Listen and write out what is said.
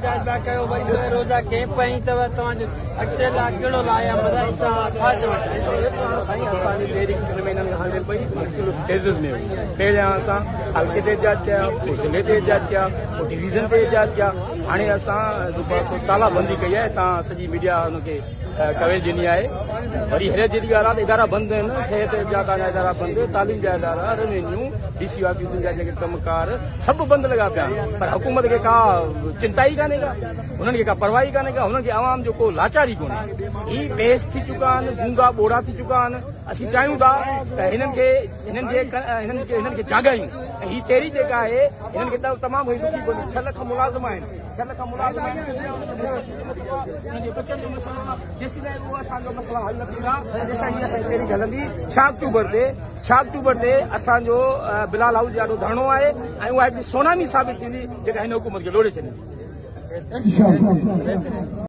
احتجاج پيا ڪيو وري 2 روزا ڪيمپ هنئي اٿو توهان جو اڳتي لاء ڪهڙو لاء عمل آهي توهان ڇا چوڻ چاهيندا؟ سائين اسان جي تحريڪ ٽن مهينن کان هلي پئي مختلف فيزز ۾ هئي پهريان اسان حلقي تي احتجاج ڪيا پوء ضلعي تي احتجاج ڪيا پوء ڊويزن تي احتجاج ڪيا هاڻي اسان جيڪو آهي سو تالا بندي ڪئي آهي تان سڄي ميڊيا ان کي ڪوريج ڏني آهي وري حيرت جهڙي ڳالهه آهي ته ادارا بند آهن صحت جا تان جا ادارا بند تعليم جا ادارا روينيو ڊي سي آفيسن جا جيڪي ڪم ڪار سڀ بند لڳا پيا آهن پر حڪومت کي ڪا چنتا ئي ڪانهي ڪا هنن کي ڪا پرواهه ئي ڪانهي ڪا هنن کي عوام جو ڪو لاچار ئي ڪونهي هي بيحس ٿي چڪا آهن گونگا ٻوڙا ٿي چڪا آهن اسين چاهيون ٿا ته هنن کي هنن جي هنن کي هنن کي جاڳايون ۽ هي تحريڪ جيڪا آهي هنن کي تمام گهڻي ڏکي پوندي 6 لک ملازم آهن 6 لک ملازم آهن انهن جي ٻچن جو مسئلو آهي جيسيتائين اهو اسان جو مسئلا حل نه ٿيندا تيسيتائين هي اسان جي تحريڪ هلندي 6 آڪٽوبر تي 6 آڪٽوبر تي اسان جو بلال هائوس جي آڏو ڌرڻو آهي ۽ اها هڪڙي سونامي ثابت ٿيندي جيڪا هن حڪومت کي لوڙهي ڇڏيندي. انشاءالله.